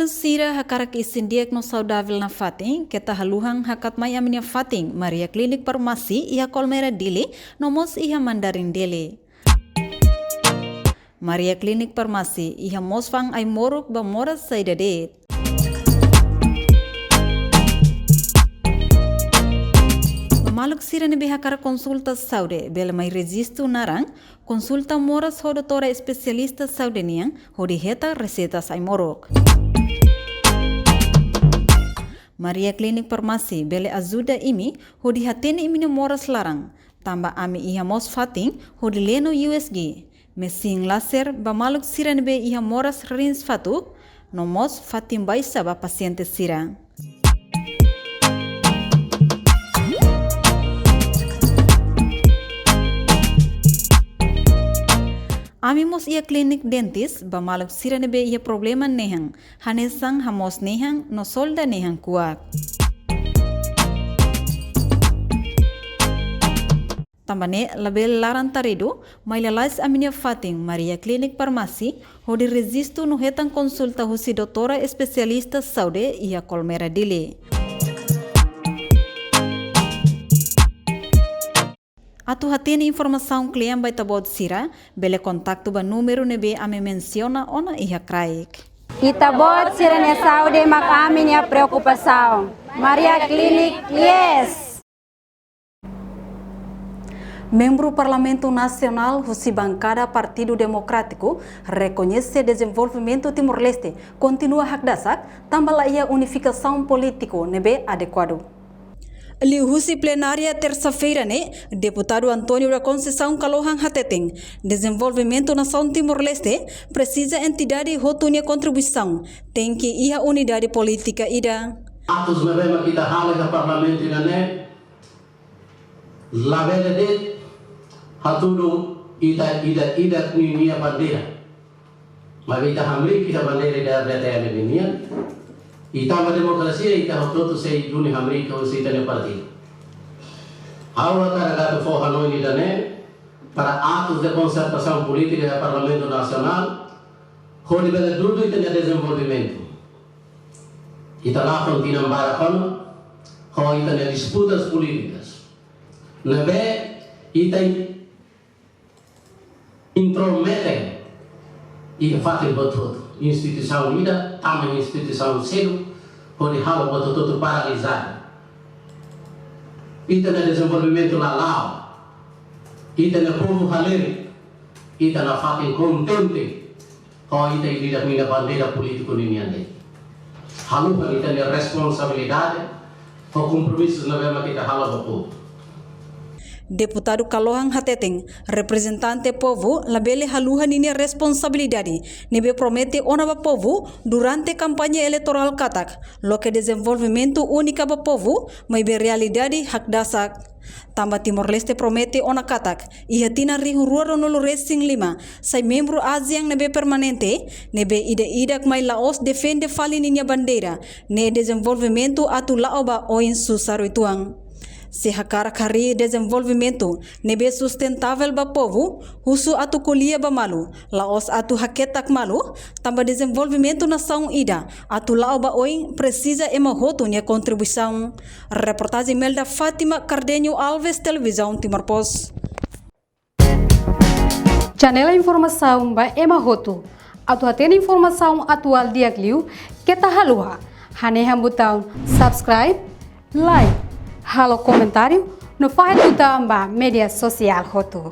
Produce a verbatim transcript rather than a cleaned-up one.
Sira hakarak isin di'ak no saudavel nafatin, keta haluha hakat mai ami-nia fatin Maria Clinic Farmasi iha Colmera Dili, no mós iha Mandarin Dili. Maria Clinic Farmasi iha mós fa'an ai-moruk ba moras saida de'it. Ba maluk sira ne'ebé hakarak konsulta saúde, bele mai rejistu naran, konsulta moras ho doutora espesialista saúde nian, hodi hetan reseitas ai-moruk. Maria Clinic Farmasi bele ajuda imi hodi hatene imi-nia moras laran, tanba ami iha mós fatin hodi lee no U S G, mesin laser ba maluk sira ne'ebé iha moras rins fatuk, no mós fatin baixa ba pasiente sira. Ami mós iha klinik dentis ba maluk sira ne'ebé iha problema nehan, hanesan hamoos nehan no solda nehan kuak. Tanba ne'e labele laran-taridu, mai lalais ami-nia fatin Maria Clinic Farmasi, hodi rejistu no hetan konsulta husi doutora espesialista saúde iha Colmera Dili. Atu hatene informasaun kle'an ba ita-boot sira, bele kontaktu ba númeru ne'ebé ami mensiona ona iha kraik. Ita-boot sira-nia saúde mak ami-nia preokupasaun. Maria Clinic, yes! Membru Parlamentu Nasionál husi bankada Partidu Demokrátiku rekoñese dezenvolvimentu Timor-Leste kontinua hakdasak, tanba la iha unifikasaun polítiku ne'ebé adekuadu. Liuhusi plenária tersa-feira ne'e, Deputadu António da Conceição Kalohan hateten, dezenvolvimentu nasaun Timor-Leste presiza entidade hotu nia kontribuisaun, tenke iha unidade polítika ida. Atus ne'ebé mak ita halo iha Parlamentu ida-ne'e, labele de'it hatudu ita ida-idak ninia bandeira. Maibé ita hamriik iha bandeira ida R D T L nian. Ita ba demokrasia, ita hotu-hotu sei duni hamriik husi ita-nia partidu. Ha'u hakarak atu fó hanoin ida-ne'e para atus de konsertasaun polítika iha Parlamentu Nasionál, hodi bele dudu ita-nia dezenvolvimentu. Ita lakon tinan barak ona ho ita-nia disputas polítikas ne'ebé ita intromete iha fatin hotu-hotu. Instituisaun ida tama instituisaun seluk, hodi halo hotu-hotu paralizadu. Ita-nia dezenvolvimentu la la'o. Ita-nia povu halerik. Ita nafatin kontente ho ita ida-idak nia bandeira polítiku ninian de'it. Haluha ita-nia responsabilidade ho kompromisu ne'ebé mak ita halo ba povu. Deputadu Kalohan hateten, reprezentante povu labele haluha ninia responsabilidade ne'ebé promete ona ba povu durante kampaña eleitorál katak, loke dezenvolvimentu úniku ba povu, maibé realidade hakdasak. Tanba Timor-Leste promete ona katak, iha tinan rihun rua ruanulu-resin-lima, sai membru ASEAN ne'ebé permanente, ne'ebé ida-idak mai la'ós defende fali ninia bandeira, ne'e dezenvolvimentu atu la'o ba oin susar uitoan. Se hakarak harii dezenvolvimentu ne'ebé sustentável ba povu, husu atu ko'alia ba malu, la'ós atu haketak malu, tanba dezenvolvimentu nasaun ida atu la'o ba oin presiza ema hotu nia kontribuisaun. Reportajen Melda Fátima Cardenho Alves, Televizaun Timor Post. Janela informasaun ba ema hotu. Atu hatene informasaun atuál di'ak liu, keta haluha hanehan butaun subscribe, like, halo komentáriu, no fahe tutan ba média sosiál hotu.